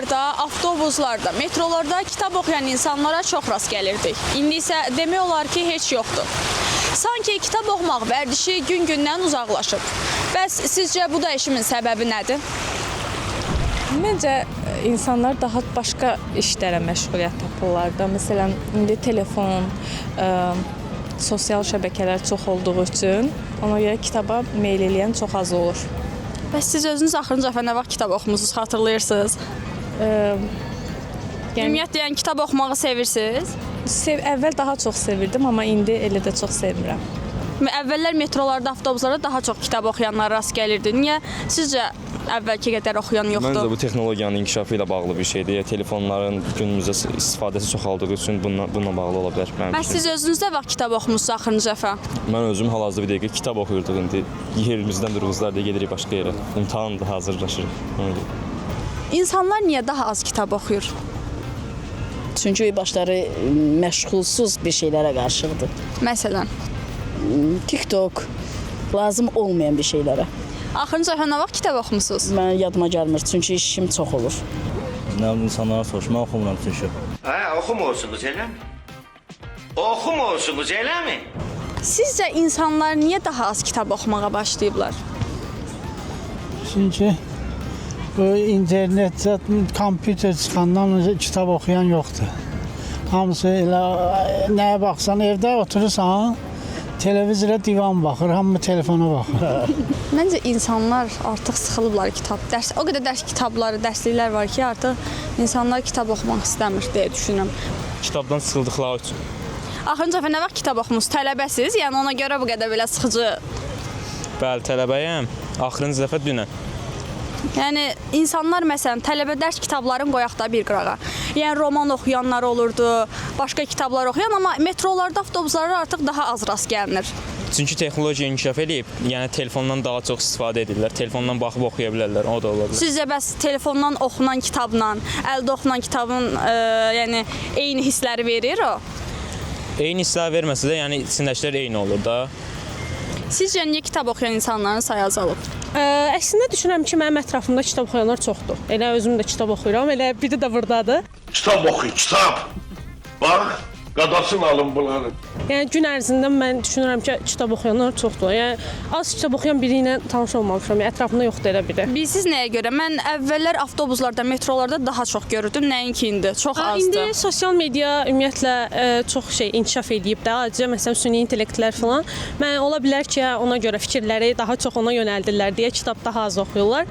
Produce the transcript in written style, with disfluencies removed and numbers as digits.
Vaxtlar avtobuslarda, metrolarda kitab oxuyan insanlara çox rast gəlirdik. İndi isə demək olar ki, heç yoxdur. Sanki kitab oxumaq vərdişi gün-gündən uzaqlaşıb. Bəs sizcə bu dəyişimin səbəbi nədir? Məncə insanlar daha başqa işlərə məşğuliyyət tapırlar da. Məsələn, indi telefon, sosial şəbəkələr çox olduğu üçün ona görə kitaba meyl eləyən çox az olur. Bəs siz özünüz axırıncı dəfə nə vaxt kitab oxumusunuz, xatırlayırsınız? Yəni Ümumiyyətlə, yəni kitab oxumağı sevirsiniz? Əvvəl daha çox sevirdim, amma indi elə də çox sevmirəm. Əvvəllər metrolarda, avtobuslarda daha çox kitab oxuyanlara rast gəlirdi. Niyə sizcə əvvəlki qədər oxuyan yoxdur? Məncə bu texnologiyanın inkişafı ilə bağlı bir şeydir. Telefonların günümüzdə istifadəsi çoxaldığı üçün bununla bağlı ola bilər mənim Bəs fikrim. siz özünüz nə vaxt kitab oxumusunuz axırıncı dəfə? Mən özüm hal-hazırda bir dəqiqə kitab oxuyurduq indi. Yerimizdən durğuzlar deyə gedirik başqa yerə. İmtahan da hazırlaşırıq. Ona görə. İnsanlar niyə daha az kitab oxuyur? Çünki başları məşğulsuz bir şeylərə qarışıqdır. Məsələn, TikTok lazım olmayan bir şeylərə. axırıncı dəfə nə vaxt kitab oxumusunuz? Mən yadıma gəlmir, çünki işim çox olur. Nə bilim insanlara soruşum, mən oxumuram çünki. Hə, oxumursunuz eləmi? Oxumursunuz eləmi? Sizcə insanlar niyə daha az kitab oxumağa başlayıblar? Çünki bu internet, kompüter çıxandan kitab oxuyan yoxdur. Hamısı elə nəyə baxsan evdə oturursan, televizora divan baxır, hamı telefona baxır. Məncə insanlar artıq sıxılıblar kitab. Dərs o qədər dərs kitabları, dərsliklər var ki, artıq insanlar kitab oxumaq istəmir deyə düşünürəm. Kitabdan sıxıldıqları üçün. Axırıncı dəfə nə vaxt kitab oxumusunuz? Tələbəsiz, yəni ona görə bu qədər belə sıxıcı. Bəli, tələbəyəm. Axırıncı dəfə dünən. Yəni insanlar məsələn tələbə dərs kitablarını qoyaq da bir qırağa. Yəni roman oxuyanlar olurdu, başqa kitablar oxuyan, amma metrolarda, avtobuslarda artıq daha az rast gəlinir. Çünki texnologiya inkişaf eləyib, yəni telefondan daha çox istifadə edirlər. Telefondan baxıb oxuya bilərlər, o da ola bilər. Sizcə bəs telefondan oxunan kitabla, əldə oxunan kitabın yəni eyni hissləri verir o? Eyni hisslər verməsə də, yəni içindəkilər eyni olur da. Sizcə niyə kitab oxuyan insanların sayı azalıb? Əslində düşünürəm ki, mənim ətrafımda kitab oxuyanlar çoxdur. Elə özüm də kitab oxuyuram, elə biri də burdadır. Kitab oxu, kitab. Bax, qadasını alın bunların. Yəni gün ərzində mən düşünürəm ki, kitab oxuyanlar çoxdur. Yəni az kitab oxuyan biri ilə tanış olmamışam. Yəni ətrafımda yoxdur elə biri. Bilirsiz nəyə görə? Mən əvvəllər avtobuslarda, metrolarda daha çox görürdüm, nəinki indi. Çox azdır. İndi sosial media ümumiyyətlə çox şey inkişaf eləyib də. Adicə məsələn süni intellektlər falan. Mən ola bilər ki, ona görə fikirləri daha çox ona yönəldirlər deyə kitab daha az oxuyurlar.